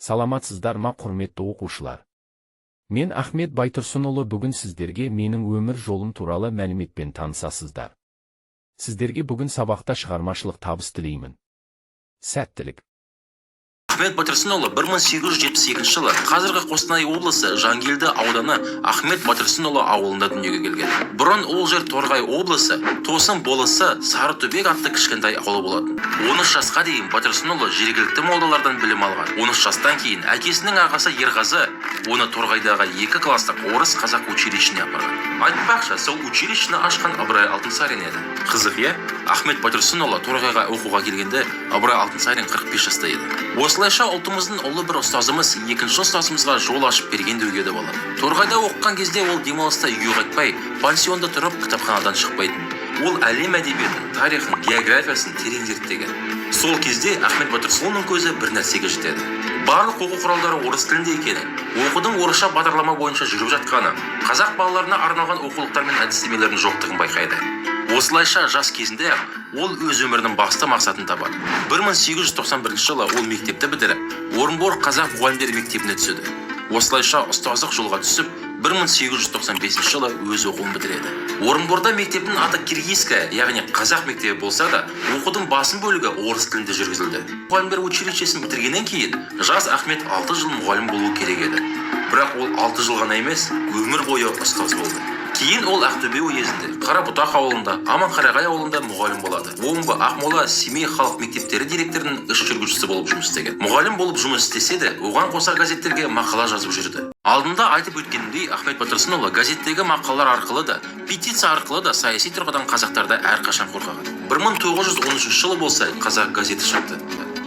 Саламатсыздар ма, құрметті оқушылар? Мен, Ахмет Байтұрсынұлы, бүгін сіздерге менің өмір жолым туралы мәліметпен танысасыздар. Сіздерге бүгін сабақта шығармашылық табыс тілеймін. Сәттілік! Ахмет Байтұрсынұлы 1872 жылы қазіргі Қостанай облысы, Жангелді ауданы, Ахмет Байтұрсынұлы ауылында дүниеге келген. Бұрын ол жер Торғай облысы, Тосын болысы, Сарытүбек атты кішкентай ауыл болатын. 13 жасқа дейін Байтұрсынұлы жергілікті молдалардан білім алған. 13 жастан кейін әкесінің ағасы Ерғазы оны Торғайдағы екі класстық орыс-қазақ училищесіне апарған. Айтпақшы, сол училищені ашқан Ыбырай Алтынсарин еді. Қызық, иә? Ахмет Байтұрсынұлы Торғайға оқуға келгенде, Ыбырай Алтынсарин 45 жаста еді. Осылайша, ұлтымыздың ұлы бір ұстазымыз екінші ұстазымызға жол ашып берген деуге де болады. Торғайда оқыған кезде ол демалыста үйге қайтпай, пансионда тұрып, кітапханадан шықпайтын. Ол әлем әдебиетін, тарихын, географиясын терең зерттеген. Сол кезде Ахмет Байтұрсынұлының көзі бір нәрсеге жетеді: барлық оқу құралдары орыс тілінде екені, оқудың орысша бағдарлама бойынша жүріп жатқаны, қазақ балаларына арналған оқулықтар мен әдістемелердің жоқтығын байқайды. Осылайша, жас кезінде ақ ол өз өмірінің басты мақсатын табады. 1891 жылы ол мектепті бітіріп, Орынбор қазақ мұғалімдер мектебіне түседі. Осылайша, ұстаздық жолға түсіп, 1895 жылы өз оқуын бітіреді. Орынборда мектептің аты киргизская, яғни қазақ мектебі болса да, оқудың басым бөлігі орыс тілінде жүргізілді. Мұғалімдер училищесін бітіргеннен кейін жас Ахмет 6 жыл мұғалім болуы керек еді. Бірақ ол 6 жыл ғана емес, өмір бойы ұстаз болды. Кейін ол Ақтөбе уезінде, Қарабұтақ ауылында, Аманқарағай ауылында мұғалім болады. Омбы, Ақмола, Семей халық мектептері директорының іс жүргізушісі болып жұмыс істеген. Мұғалім болып жұмыс істесе де, оған қоса газеттерге мақала жазып жүрді. Алдында айтып өткенімдей, Ахмет Байтұрсынұлы газеттегі мақалалар арқылы да, петиция арқылы да саяси тұрғыдан қазақтарды әрқашан қорғаған. 1913 жылы болса, «Қазақ» газеті шықты.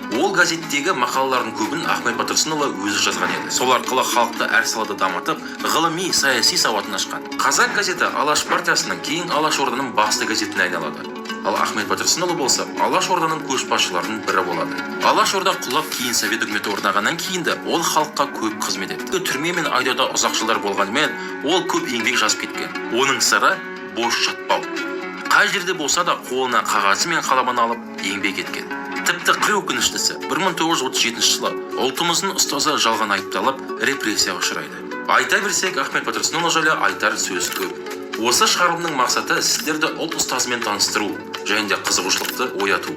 Ол газеттегі мақалалардың көбін Ахмет Байтұрсынұлы өзі жазған еді. Сол арқылы халықты әр салада дамытып, ғылыми, саяси сауатын ашқан. «Қазақ» газеті Алаш партиясының, кейін Алаш Орданың басты газетіне айналады. Ал Ахмет Байтұрсынұлы болса, Алаш Орданың көшбасшыларының бірі болады. Алаш Орда құлап, кейін Совет үкіметі орнағаннан кейін де ол халыққа көп қызмет етті. Түрме мен айдауда ұзақ жылдар болғанымен, ол көп еңбек жазып кеткен. Оның сыры – бос жатпау. Қай жерде болса да, қолына қағазы мен қаламын алып, еңбек еткен. Тіпті қыр өкініштісі, 1937 жылы ұлтымыздың ұстазы жалған айыпталып, репрессияға ұшырайды. Айта берсек, Ахмет Байтұрсынұлы жайлы айтар сөз көп. Осы шығарылымның мақсаты – сіздерді ұлт ұстазымен таныстыру және де қызығушылықты ояту.